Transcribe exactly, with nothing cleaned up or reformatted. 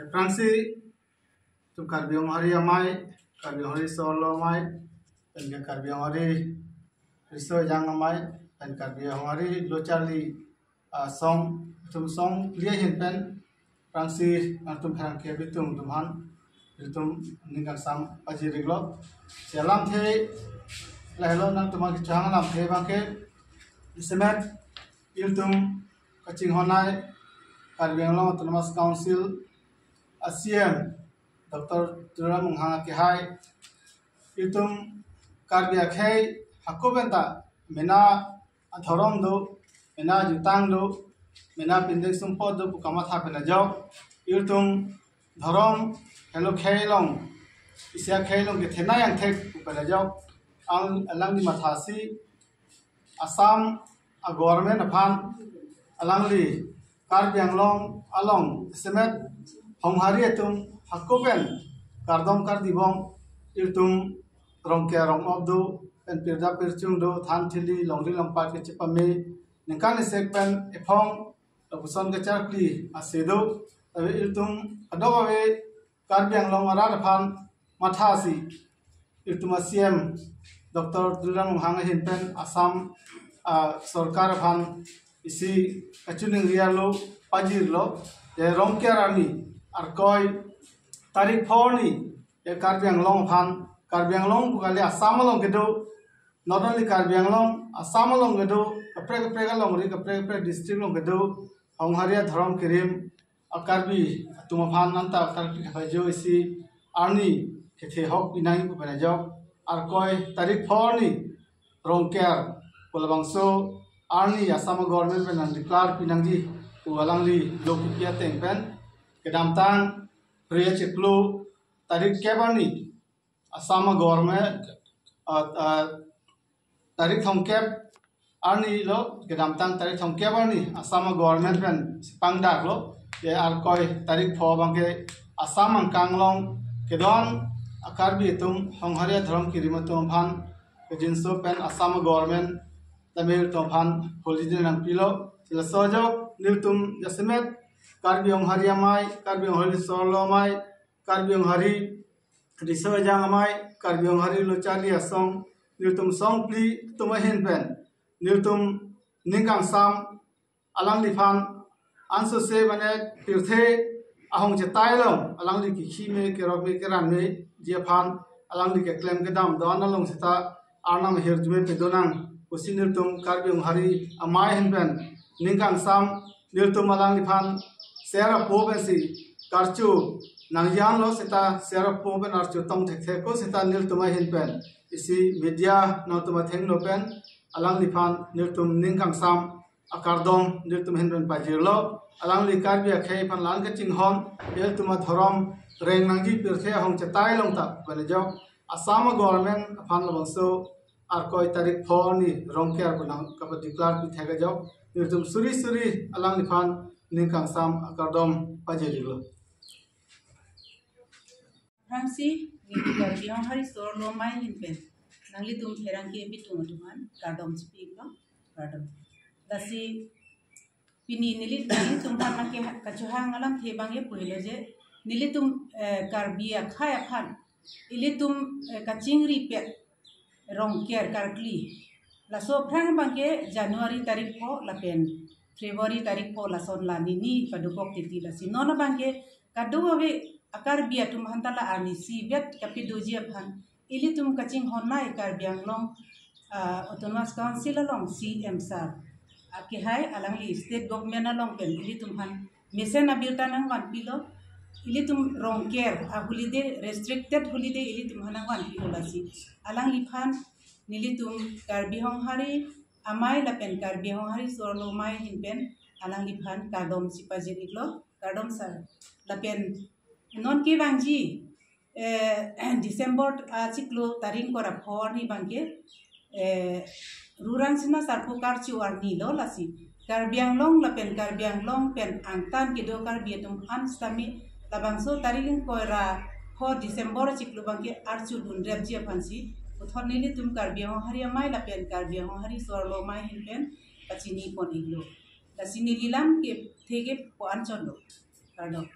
Aphrangsi itum Karbi Honghari Amei, Karbi Honghari Riso Arlo Amei, pen ke Karbi Honghari Riso Ejang Amei, pen Karbi Honghari Lo Charli, ah, song, itum song phli ahin pen, aphrangsi nangtum pherangke abitung atum aphan, itum ning kangsam pajir-iklo. Si alamthe lahelo, nangtum aphan kechohang alamthe abangke, jasemet ilitum kachinghon-ai Karbi Anglong Autonomous Council a C E M Doctor Tuliram Ronghang akehai, itum Karbi akhei hako pen ta mena adhorom do, mena jutang do, mena pindeng sumpot do pu kamatha pen ajok, itum dhorom helo khei along, isi akhei along kethenei angthek pu pen ajok, ang alangli mathasi Assam a government aphan alangli Karbi Anglong along jasemet Honghari atum hako pen kardom kardi bom, itum rongker rong-op do, pen pirda pirchung do, than thili longri longpat kechepame, ningkan isek pen ephong lapuson kacharkli ase do. Ave itum adok ave Karbi Anglong arat aphan mathasi itum a C E M Doctor Tuliram Ronghang ahin pen Assam, ah, sorkar aphan isi kachiningri arlo pajirlo, je rongker arni Arkoi tarik pho arni, je Karbi Anglong aphan, Karbi Anglong pu kali, Assam along kedo, not only Karbi Anglong, Assam along kedo kaprek kaprek alongri, kaprek kaprek district along kedo Honghari adhorom kerim a Karbi atum aphan anta Karbi khapajo isi arni kethe hok pinang pu pen ajok, Arkoi tarik pho arni rongker pu labangso arni Assam government pen nang declare pinangji pu alangli lo kipi ateng pen kedamtang Phre achiklo tarik kep arni Assam government, ah, ah, tarik thomkep arni lo, kedamtang tarik thomkep arni Assam government pen si pangdaklo, je Arkoi tarik pho abangke Assam angkang along kedon a Karbi atum, Honghari adhorom kerim atum aphan kejinso pen Assam government tame ilitum aphan holiday nangpilo. Si laso ajok nelitum jasemet Karbi Honghari Amei, Karbi Honghari Riso Arlo Amei, Karbi Honghari Riso Ejang Amei, Karbi Honghari Lo Charli asong, nelitum song phli atum ahin pen nelitum ning kangsam alangliphan ansose mane pirthe ahong chetai along alangli kekhi me, kerok me, keran meji aphan, alangli keklem kedam do-an along seta arnam ahirjume pedonang pusi nelitum Karbi Honghari Amei ahin pen ning kangsam, nelitum alangliphan ser apo pensi karcho nangjanlo, seta ser apo pen archo tong thekthe ko, seta nelitum ahin pen isi media nangtum athengno pen alangliphan nelitum ning kangsam akardom nelitum ahin pen pajirlo. Alangli Karbi akhei aphan la-an kachinghon, ilitum adhorom reng nangji, pirthe ahong chetai along ta pen ajok Assam government aphan labangso Arkoi tarik pho arni rongker pu nang kapa declare pithek ajok nelitum suri suri alangliphan ning kangsam akardom pajir-iklo. Aphrangsi neli Karbi Honghari Riso Arlo Amei ahin pen nanglitum pherangke abitung atum aphan kardom chipi-iklo, kardom. Lasi pini neli, nelitum aphan nangke kachohang alamthe abangke pulo je, nelitum, eh, Karbi akhei aphan ilitum, eh, kachingripet rongker karkli, laso aphrang abangke January tarik pho lapen February tarik pho, lason la nini padukok titi. Lasi non abangke kadokave a Karbi atum aphan ta la arnisi vet kapedoji aphan ilitum kachinghon-ai Karbi Anglong, ah, Autonomous Council along C E M sir akehai, alangli state government along pen ilitum aphan mesen abirta nangvanpilo. Ilitum rongker a holiday, restricted holiday ilitum aphan nangvanpilo, lasi alangliphan nelitum Karbi Honghari Amei lapen Karbi Honghari Riso Arlo Amei ahin pen alangliphan kardom si pajir-iklo, kardom sir. Lapen non kevangji, eh, December, ah, chiklo tarik ingkoi ra pho arni abangke, eh, Rurang Sena Sarpo karcho arni lo, lasi Karbi Anglong lapen Karbi Anglong pen angtan kedo Karbi atum an sitame labangso tarik ingkoi ra pho December chiklo abangke archo dunrepji aphansi puthot nelitum Karbi Honghari Amei lapen Karbi Honghari Riso Arlo Amei ahin pen pachini pon-iklo. Lasi neli lam kethe ke po-an chotlo. Kardom.